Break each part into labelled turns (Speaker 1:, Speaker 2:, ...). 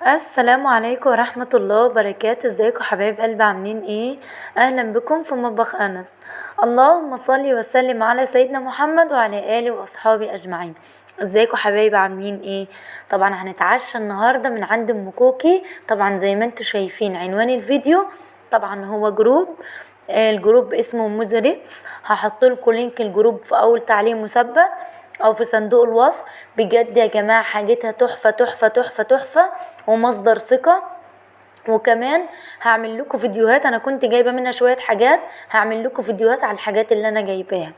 Speaker 1: السلام عليكم ورحمة الله وبركاته. ازيكم حبايب قلبي، عاملين ايه؟ اهلا بكم في مطبخ انس. اللهم صل وسلم على سيدنا محمد وعلى اله واصحابه اجمعين. ازيكم حبايبي، عاملين ايه؟ طبعا هنتعشى النهارده من عند ام كوكي. طبعا زي ما انتم شايفين عنوان الفيديو، طبعا هو group، ال group اسمه موزاريتس. هحط لكم link ال group في اول تعليق مثبت او في صندوق الوصف. بجد يا جماعة حاجتها تحفة تحفة تحفة تحفة ومصدر ثقة. وكمان هعمل لكم فيديوهات، انا كنت جايبه منها شوية حاجات، هعمل لكم فيديوهات على الحاجات اللي انا جايباها.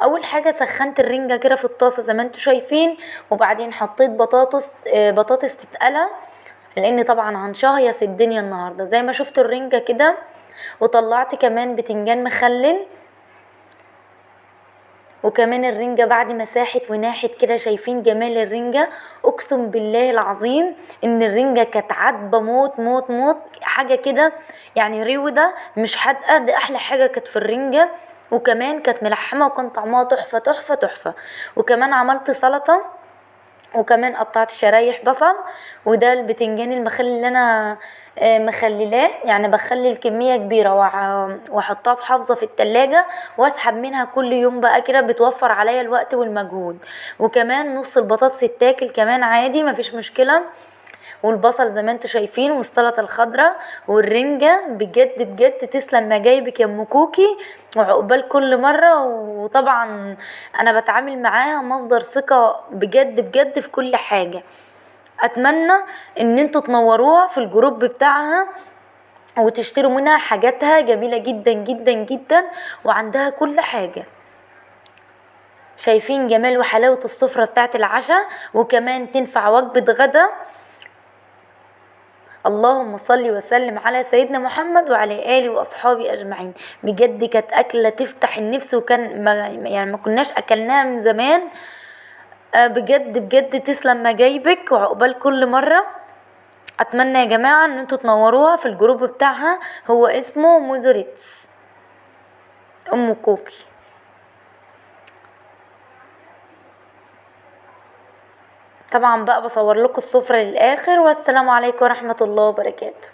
Speaker 1: اول حاجة سخنت الرنجه كده في الطاسه زي ما انتم شايفين، وبعدين حطيت بطاطس تتقلى، لان طبعا هنشهيص الدنيا النهارده زي ما شفتوا الرنجه كده. وطلعت كمان بتنجان مخلل، وكمان الرنجة بعد ما ساحت وناحت كده، شايفين جمال الرنجة؟ اقسم بالله العظيم ان الرنجة كانت عذبة موت موت موت، حاجة كده يعني ريودة مش حادقة. دي احلى حاجة كانت في الرنجة، وكمان كانت ملحمة وكان طعمها تحفة تحفة تحفة. وكمان عملت سلطة، وكمان قطعت شرايح بصل، وده البتنجان المخلل اللي انا مخللاه، يعني بخلي الكمية كبيرة واحطها في حافظه في التلاجة واسحب منها كل يوم بقى كده، بتوفر عليا الوقت والمجهود. وكمان نص البطاطس التاكل كمان عادي مفيش مشكلة، والبصل زي ما انتم شايفين، والسلطة الخضراء والرنجه. بجد بجد تسلم مجايبك يا ام كوكي، وعقبال كل مرة. وطبعا انا بتعامل معاها مصدر ثقة بجد بجد في كل حاجة. اتمنى ان انتوا تنوروها في ال group بتاعها وتشتروا منها حاجاتها، جميلة جدا جدا جدا وعندها كل حاجة. شايفين جمال وحلاوة السفرة بتاعت العشاء، وكمان تنفع وجبة غدا. اللهم صل وسلم على سيدنا محمد وعلى اله واصحابه اجمعين. بجد كانت اكله تفتح النفس، وكان ما يعني ما كناش اكلناها من زمان. بجد بجد تسلم مجايبك وعقبال كل مرة. اتمنى يا جماعة ان انتوا تنوروها في ال group بتاعها، هو اسمه موزاريتس ام كوكي. طبعا بقى بصور لكم السفرة للاخر. والسلام عليكم ورحمة الله وبركاته.